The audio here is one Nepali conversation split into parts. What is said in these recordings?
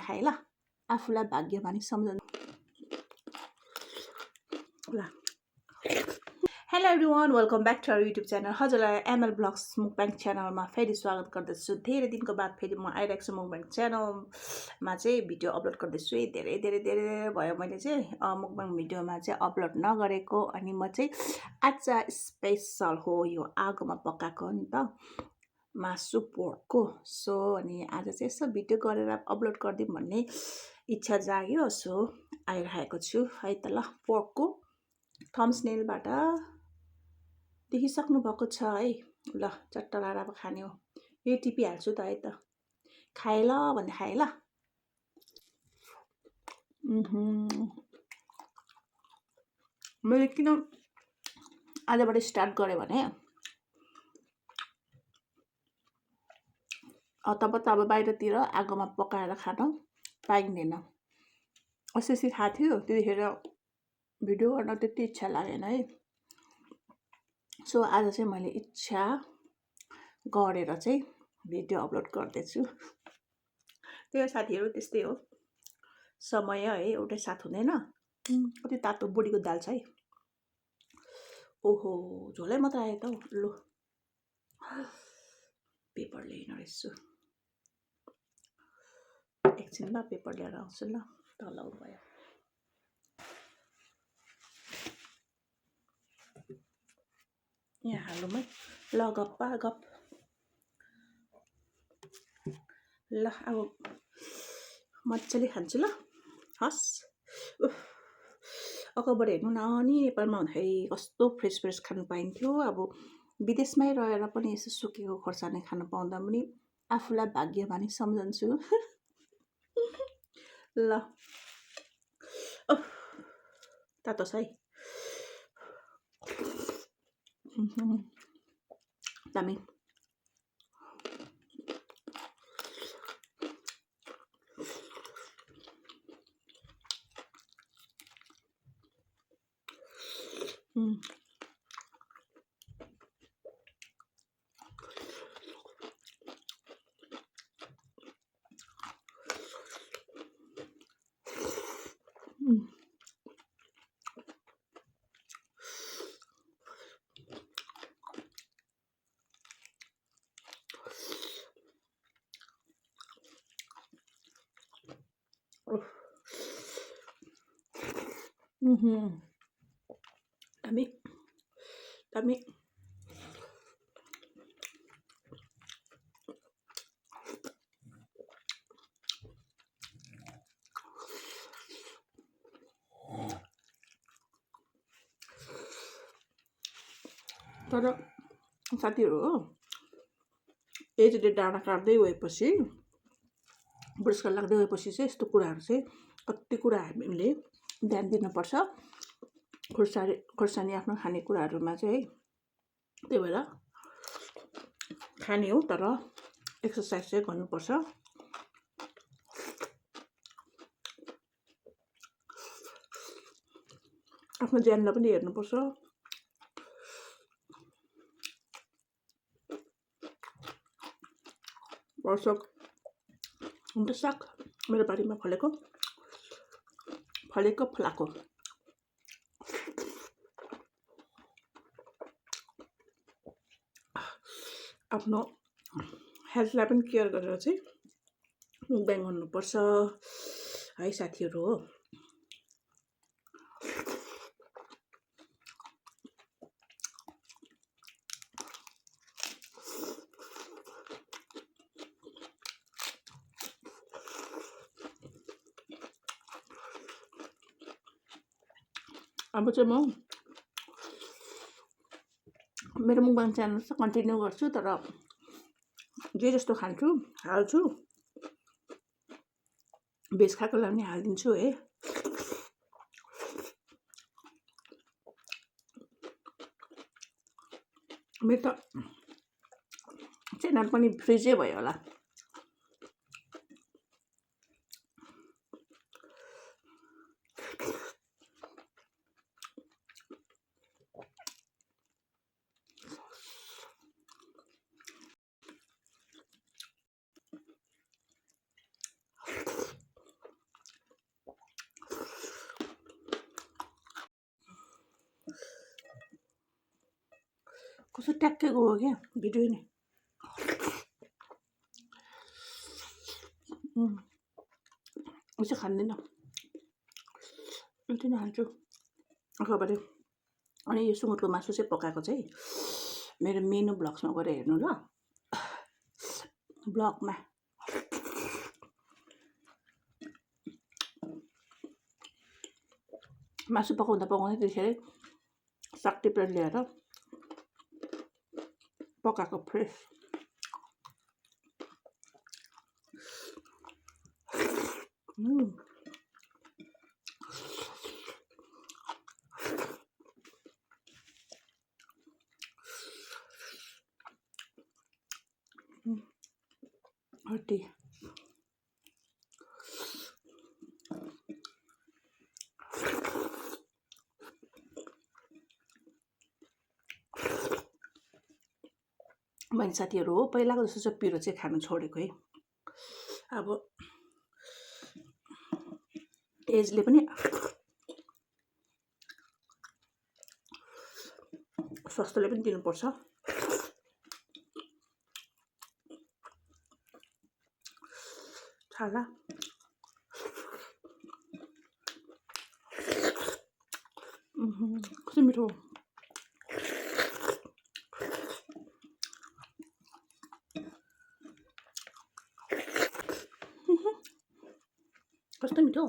खाए ल आफूलाई भाग्यमानी सम्झनु ल hello everyone welcome back to our YouTube channel हजुरलाई एमएल ब्लग्स मुकब्याङ च्यानलमा फेरि स्वागत गर्दछु धेरै दिनको बाद फेरि म आइरहेको छु मुकब्याङ च्यानलमा चाहिँ भिडियो अपलोड गर्दैछु धेरै भयो मैले चाहिँ मुकब्याङ भिडियोमा चाहिँ अपलोड नगरेको अनि म चाहिँ आज स्पेसल हो यो आगोमा पकाएको नि त मासु पोर्कको सो अनि आज चाहिँ यसो भिडियो गरेर अपलोड गरिदिउँ भन्ने इच्छा जाग्यो सो आइरहेको छु है त ल पोर्कको थम्सनेलबाट देखिसक्नु भएको छ है ल चट्ट लाएर अब खाने हो यही टिपिहाल्छु त है त खाए ल भन्दै खाए ल मैले किन आजबाट स्टार्ट गरेँ भने तब त अब बाहिरतिर आगोमा पकाएर खान पाइँदैन अस्ति खाएको थियो त्यतिखेर भिडियो गर्न त्यति इच्छा लागेन है सो आज चाहिँ मैले इच्छा गरेर चाहिँ भिडियो अपलोड गर्दैछु त्यो साथीहरू त्यस्तै हो समय है एउटै साथ हुँदैन कति तातो बुढीको दाल छ है ओहो झोलै मात्र आयो त हौ लु पेपर ल्याइन रहेछु एकछिनमा पेपर लिएर आउँछु ल तल भयो यहाँ हालौँ है ल गप्पा गप ल अब मजाले खान्छु ल हस् अकबर हेर्नु न नि नेपालमा हुँदाखेरि कस्तो फ्रेस खानु पाइन्थ्यो अब विदेशमै रहेर पनि यसो सुकेको खोर्सानी खानु पाउँदा पनि आफूलाई भाग्यमानी सम्झन्छु ल तातो छ है दामी दामी दामी तर साथीहरू हो एजले डाँडा काट्दै गएपछि बुढेसकाल लाग्दै गएपछि चाहिँ यस्तो कुराहरू चाहिँ कति कुरा हामीले ध्यान दिनुपर्छ खोर्सानी आफ्नो खानेकुराहरूमा चाहिँ है त्यही भएर खाने हो तर एक्सर्साइज चाहिँ गर्नुपर्छ आफ्नो ज्यानलाई पनि हेर्नुपर्छ वर्षक हुन्छ साग मेरो बारीमा फलाएको फलाएको आफ्नो हेल्थलाई पनि केयर गरेर चाहिँ मुकब्याङ गर्नुपर्छ है साथीहरू हो अब चाहिँ म मेरो मुकब्याङ च्यानल चाहिँ कन्टिन्यू गर्छु तर जे जस्तो खान्छु हाल्छु भेज खाएकोलाई पनि हालिदिन्छु है मेरो त च्यानल पनि फ्रिजै भयो होला कस्तो ट्याक्कै गयो क्या भिडियो नि म चाहिँ खाँदिनँ यति नै हाल्छु अखबारे अनि यो सुँगुरको मासु चाहिँ पकाएको चाहिँ मेरो मेनु ब्लग्समा गएर हेर्नु ल ब्लगमा मासु पकाउँदा त्यतिखेरै साग टिपेर ल्याएर पकाएको फ्रेस हटी बहिनी साथीहरू हो पहिलाको जस्तो चाहिँ पिरो चाहिँ खानु छोडेको है अब एजले पनि स्वास्थ्यले पनि दिनुपर्छ छाला कस्तो मिठो कस्तो मिठो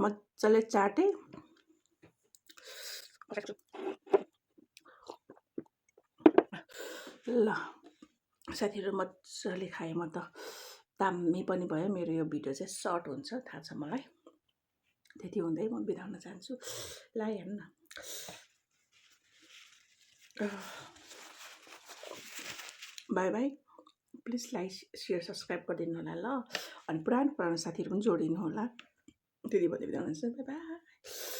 मजाले चाटे ल साथीहरू मजाले खाएँ म त दामी पनि भयो मेरो यो भिडियो चाहिँ सर्ट हुन्छ थाहा छ मलाई त्यति हुँदै म बिदा हुन चाहन्छु ल हेर्नु न by by please like share subscribe गरिदिनु होला ल अनि पुरानो साथीहरू पनि जोडिनु होला त्यति भन्दै बिदा हुनुहुन्छ बाई बाई